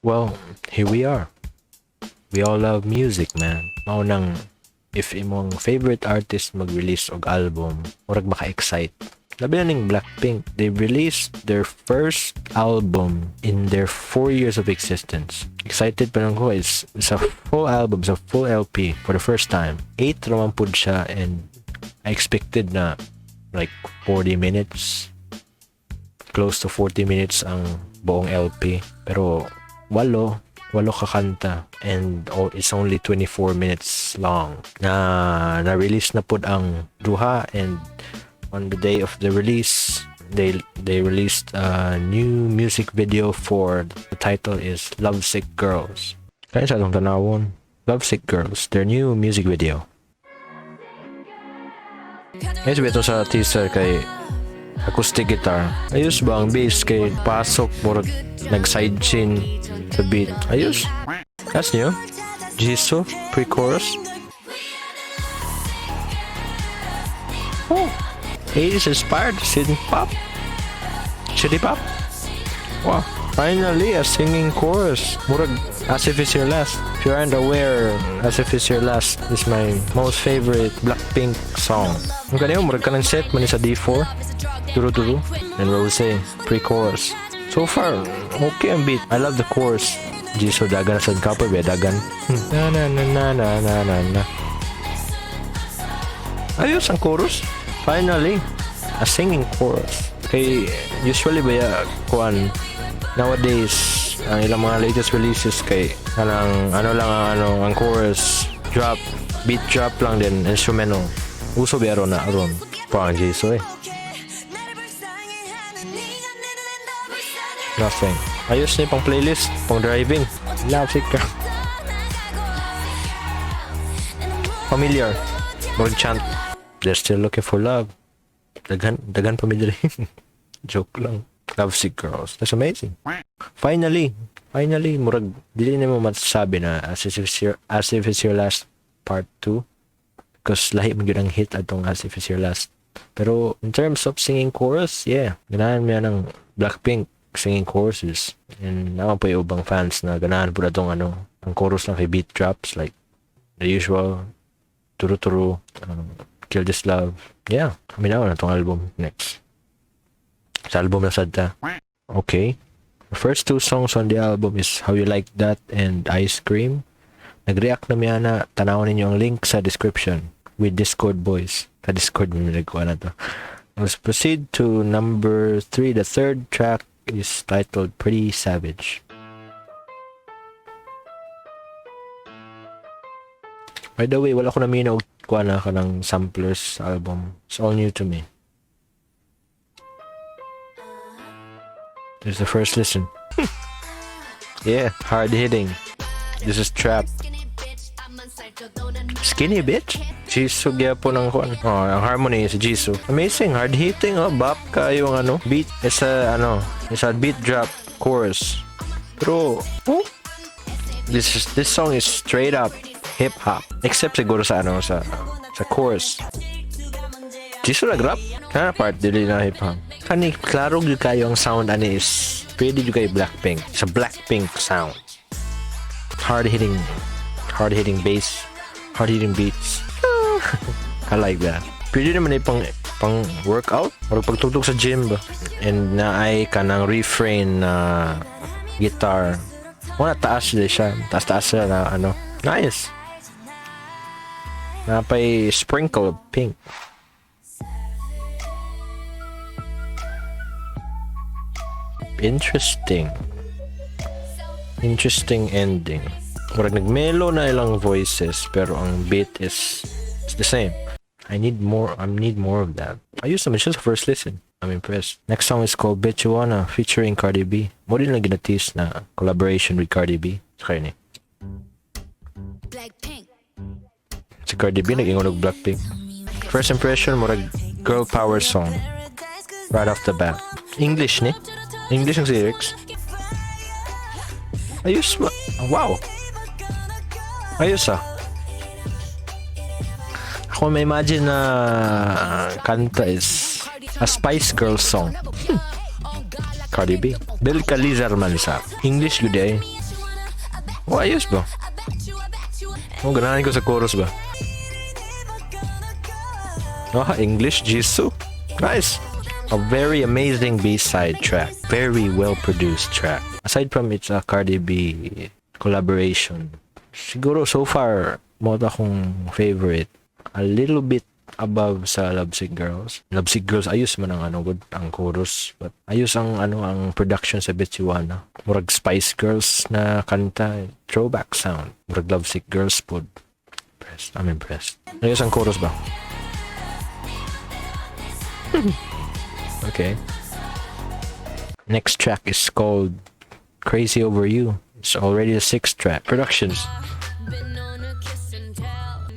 Well, here we are. We all love music, man. Mao nang if imong favorite artist mag-release og album, murag maka-excite. Labi na ning Blackpink, they released their first album in their 4 years of existence. Excited pa lang ko. It's a full album, it's a full LP for the first time. 8 raman pud siya and I expected na like 40 minutes, close to 40 minutes ang buong LP. Pero walo ka kanta and, oh, it's only 24 minutes long. Na na-release na pud ang duha and on the day of the release, they released a new music video for, the title is "Lovesick Girls." Kaya sa atong tanawon, "Lovesick Girls," their new music video. Ayos ba ito sa teaser kay acoustic guitar? Ayos ba ang bass kay pasok, murag nag sidechain sa beat. Ayos. That's new. Jisoo pre-chorus. Oh, 80s inspired synth pop. City pop. Wow. Finally, a singing chorus. Murag "As If It's Your Last." If you aren't aware, "As If It's Your Last" is my most favorite Blackpink song. Ang kanina, murag kanang set man ni sa D4. Duru duru. And Rose, pre-chorus. So far, okay ang beat. I love the chorus. Jisoo dagan na sa kapoy, be dagan. Na na na na na na na na. Ayos ang chorus. Finally, a singing chorus. Kay usually ba kuan nowadays ang ilang mga latest releases kay kanang ano lang ang ano ang chorus drop, beat drop lang din, instrumental. Uso ba na aron pa ang Jisoo eh. Nothing. Ayos ni pang playlist, pang driving. Love sick ka. Familiar. Murag chant. They're still looking for love. Daghan, daghan pa mi diri. Joke lang. Lovesick Girls. That's amazing. Finally, finally, murag, dili na mo masasabi na "As If It's Your Last Part 2." Because lahi man gyud ang hit atong "As If It's Your Last." Pero in terms of singing chorus, yeah, ganahan mi ng Blackpink singing choruses. And naman po yung ubang fans na ganahan po na itong ano, ang chorus lang kay beat drops like the usual, Duru Duru, "Kill This Love." Yeah, kami na itong album next. Sa album na sad ta. Okay. The first two songs on the album is "How You Like That" and "Ice Cream." Nag-react na miya na, tanawon ninyo ang link sa description with Discord boys. Sa Discord mi nagkuha na to. Let's proceed to number three. The third track is titled "Pretty Savage." By the way, wala ko naminaw og kuha na kanang samplers sa album. It's all new to me. This is the first listen. Yeah, hard hitting. This is trap. Skinny bitch? Jisoo gyapon ang kuan. Oh, ang harmony si Jisoo. Amazing, hard hitting, oh, bop kayo ang ano. Beat is a ano, it's a beat drop chorus. Pero oh, this song is straight up hip hop. Except siguro sa ano sa chorus. Jisoo nag-rap. Kana part dili na hip hop. Kani klaro gyud kayo ang sound ani is pwede gyud kay Blackpink. It's a Blackpink sound. Hard hitting bass, hard hitting beats. I like that. Pwede naman eh pang workout or pagtugtog sa gym ba. And naay kanang refrain na guitar. Wala taas din siya. Taas-taas siya na ano. Nice. Napay sprinkle of pink. Interesting. Interesting ending. Murag nagmelo na ilang voices pero ang beat is the same. I need more of that. Ayos naman siya sa first listen. I'm impressed. Next song is called "Bitch You Wanna" featuring Cardi B. Mo din lang ginatease na collaboration with Cardi B. Sa kayo ni. Blackpink. Si Cardi B nag-ingon og Blackpink. First impression, murag girl power song. Right off the bat. English ni? English ang lyrics. Ayos ba? Wow. Ayos ah. Ako may imagine na kanta is a Spice Girls song. Cardi B. Bill Calizar man isa. English good eh. Oh, ayos ba? Oh, ganahan ko sa chorus ba? Ah, English, Jisoo. Nice. A very amazing B-side track. Very well produced track. Aside from its Cardi B collaboration, siguro so far, mao to akong favorite. A little bit above sa Lovesick Girls. Lovesick Girls, ayos man ang ano good ang chorus, but ayos ang ano, ang production sa Bet You Wanna. Murag Spice Girls na kanta, throwback sound. Murag Lovesick Girls pod. Impressed. I'm impressed. Ayos ang chorus ba? Okay. Next track is called Crazy Over You. It's already the sixth track. Productions.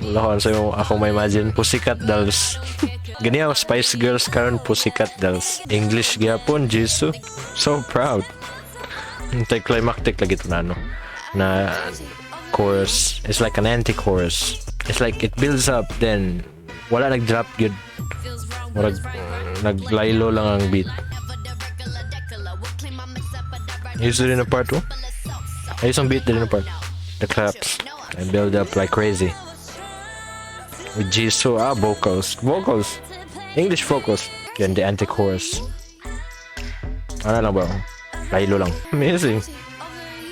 Wala ko sa'yo ako may imagine. Pussycat Dolls. Gani ang Spice Girls karon, Pussycat Dolls. English gyapon, Jisoo. So proud. Anticlimactic lagi ito na ano. Na chorus. It's like an anti-chorus. It's like it builds up, then wala, nag-drop gyud. Murag naglaylo lang ang beat. Ayos din na part, oh. Ayos ang beat din na part. The claps. And build up like crazy. With Jisoo, ah, vocals. Vocals. English vocals. Then the anti-chorus. Ano lang ba? Laylo lang. Amazing.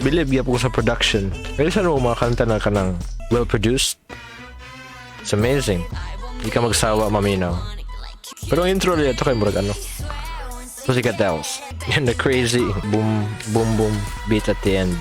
Believe gyapon ko sa production. Pero sa mga kanta na kanang well produced. It's amazing. Di ka magsawa maminaw. Pero ang intro niya ito kay murag ano. Pussycat Dolls. And the crazy boom boom boom beat at the end.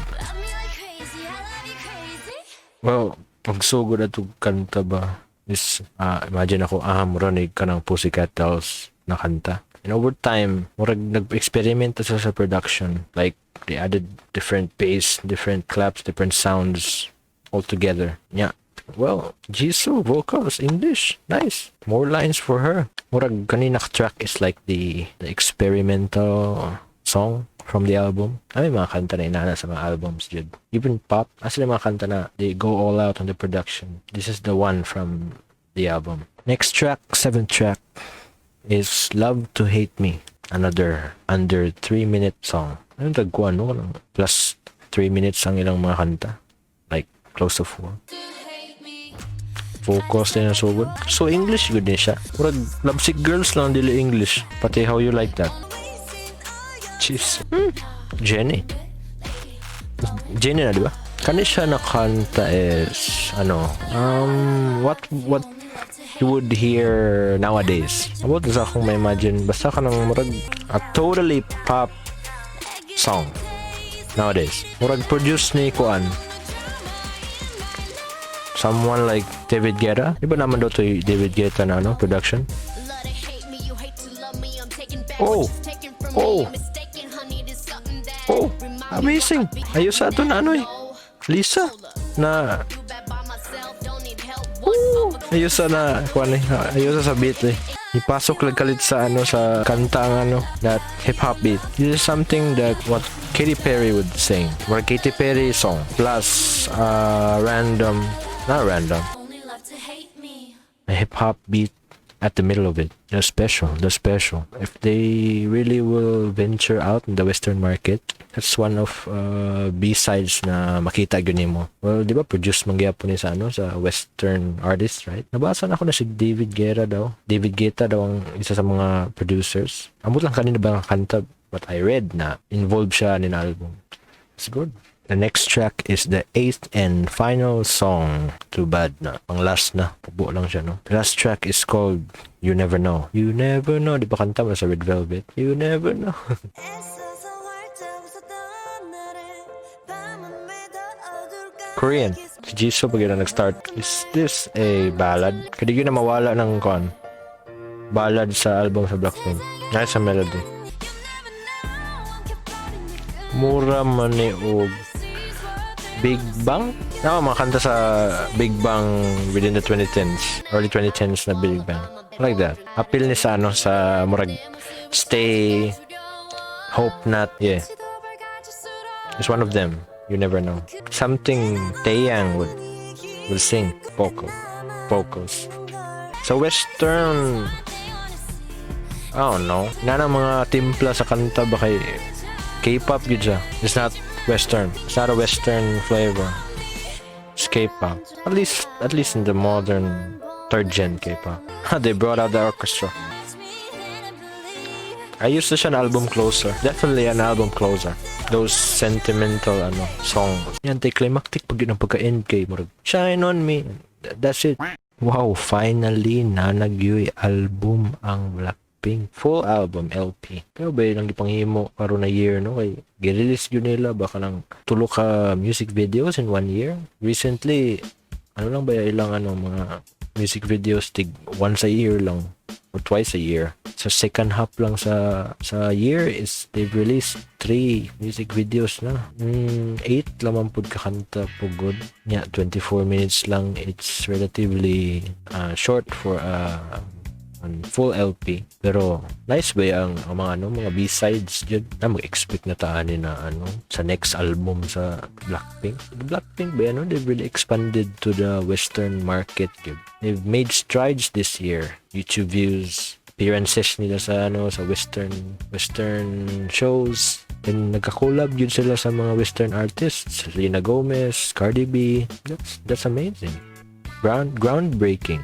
Well, pagsugod ato kanta ba is imagine ako, ah, mura ni kanang Pussycat Dolls na kanta. And over time, murag nag-experiment sila sa production. Like they added different bass, different claps, different sounds all together. Yeah. Well, Jisoo vocals English. Nice. More lines for her. Murag kanina track is like the experimental song from the album. Ay, may mga kanta na inana sa mga albums, jud. Even pop, asa mga kanta na they go all out on the production. This is the one from the album. Next track, seventh track, is Love to Hate Me. Another under 3-minute song. Anong tagkuan no? Plus 3 minutes ang ilang mga kanta. Like close to 4. Vocals din ang sugod. So English good din siya. Murag Lovesick Girls lang dili English. Pati How You Like That. Cheese. Jennie. Jennie na, di ba? Kani siya na kanta is, ano, what you would hear nowadays. About sa akong ma-imagine, basta ka nang murag a totally pop song nowadays. Murag produce ni Kuan. Someone like David Guetta. Di ba naman daw to David Guetta na ano, production? Oh! Oh! Oh! Amazing! Ayos sa ato na ano eh. Lisa. Na Oh, ayos sa na kuan eh. Ayos sa beat eh. Ipasok lang kalit sa ano, sa kanta ang ano, that hip hop beat. This is something that what Katy Perry would sing. Or Katy Perry song plus random, not random, a hip hop beat at the middle of it. That's special. That's special. If they really will venture out in the Western market, that's one of B-sides na makita gyud nimo. Well, di ba produce man gyapon ni sa ano, sa Western artists, right? Nabasa na ako na si David Guetta daw. David Guetta daw ang isa sa mga producers. Ambot lang kanina ba ang kanta, but I read na involved siya nin album. It's good. The next track is the eighth and final song. Too bad na. Pang last na. Pubo lang siya, no? The last track is called You Never Know. You Never Know. Di ba kanta mo sa Red Velvet? You never know. 애써서 활짝 웃었던 날에 밤은 왜더 어두울까? Korean. Si Jisoo pag yun ang nag-start. Is this a ballad? Kaya di yun na mawala ng kon. Ballad sa album sa Blackpink. Nice ang melody. Mura man ni og Big Bang? Ano mga kanta sa Big Bang within the 2010s? Early 2010s na Big Bang. Like that. Appeal ni sa ano, sa murag Stay, Hope Not, yeah. It's one of them. You Never Know. Something Taeyang would sing. Vocals. Sa Western, I don't know. Na mga timpla sa kanta ba kay K-pop yun siya. It's not Western. It's not a Western flavor. It's K-pop. At least in the modern third gen K-pop. They brought out the orchestra. I used to siya an album closer. Definitely an album closer. Those sentimental ano songs. Yan, anticlimactic pag yun ang pagka-end kay murag, "Shine on me." That's it. Wow, finally naa na gyuy album ang Blackpink. Full album, LP. Pero ba yun ang gipanghimo karon na year, no? Kay gi-release yun nila baka lang tulo ka music videos in one year. Recently, ano lang ba yung ilang ano mga music videos, tig once a year lang or twice a year. Sa second half lang sa year is they've released three music videos na. Eight lamang pud ka kanta pugod. Yeah, 24 minutes lang. It's relatively short for a an full LP. Pero nice ba ang mga ano, mga B-sides jud na mag-expect na ta ani na ano sa next album sa Blackpink. The Blackpink ba ano, they've really expanded to the Western market jud. They've made strides this year. YouTube views, appearances nila sa ano sa Western shows. Then nagka-collab jud sila sa mga Western artists, Selena Gomez, Cardi B. That's amazing. Groundbreaking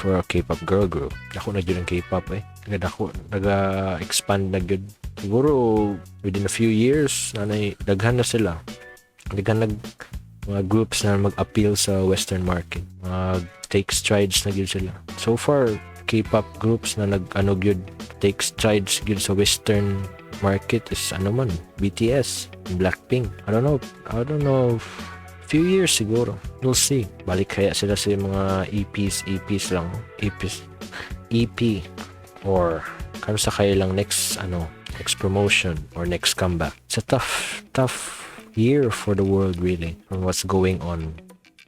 for a K-pop girl group. Ako na jud ang K-pop eh. Nagadako, naga-expand na gyud. Siguro within a few years, nanay daghan na sila. Daghan nag mga groups na mag-appeal sa Western market. Mag take strides na gyud sila. So far, K-pop groups na nag ano gyud, take strides gyud sa Western market is ano man, BTS, Blackpink. I don't know. I don't know if few years siguro. We'll see. Balik kaya sila sa mga EPs, EPs lang. EPs, EP or kano sa kaya lang next ano, next promotion or next comeback. It's a tough, tough year for the world, really, from what's going on,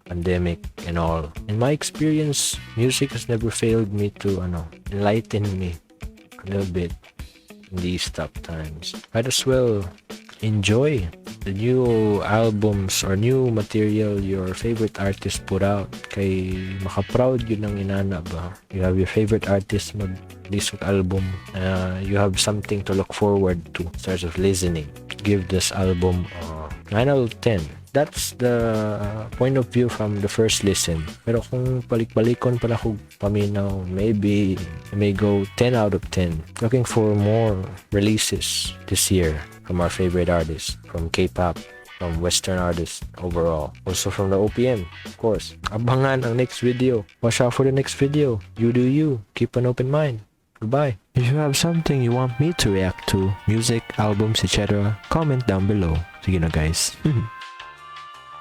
pandemic and all. In my experience, music has never failed me to ano, enlighten me a little bit in these tough times. Might as well enjoy the new albums or new material your favorite artist put out kay maka-proud yun ang inana ba. You have your favorite artist mag-release og album, you have something to look forward to. Starts of listening, give this album 9 out of 10. That's the point of view from the first listen, pero kung balik-balikon pa nako paminaw, maybe I may go 10 out of 10. Looking for more releases this year from our favorite artists, from K-pop, from Western artists overall. Also from the OPM, of course. Abangan ang next video. Watch out for the next video. You do you. Keep an open mind. Goodbye. If you have something you want me to react to, music, albums, etc., comment down below. Sige na, guys.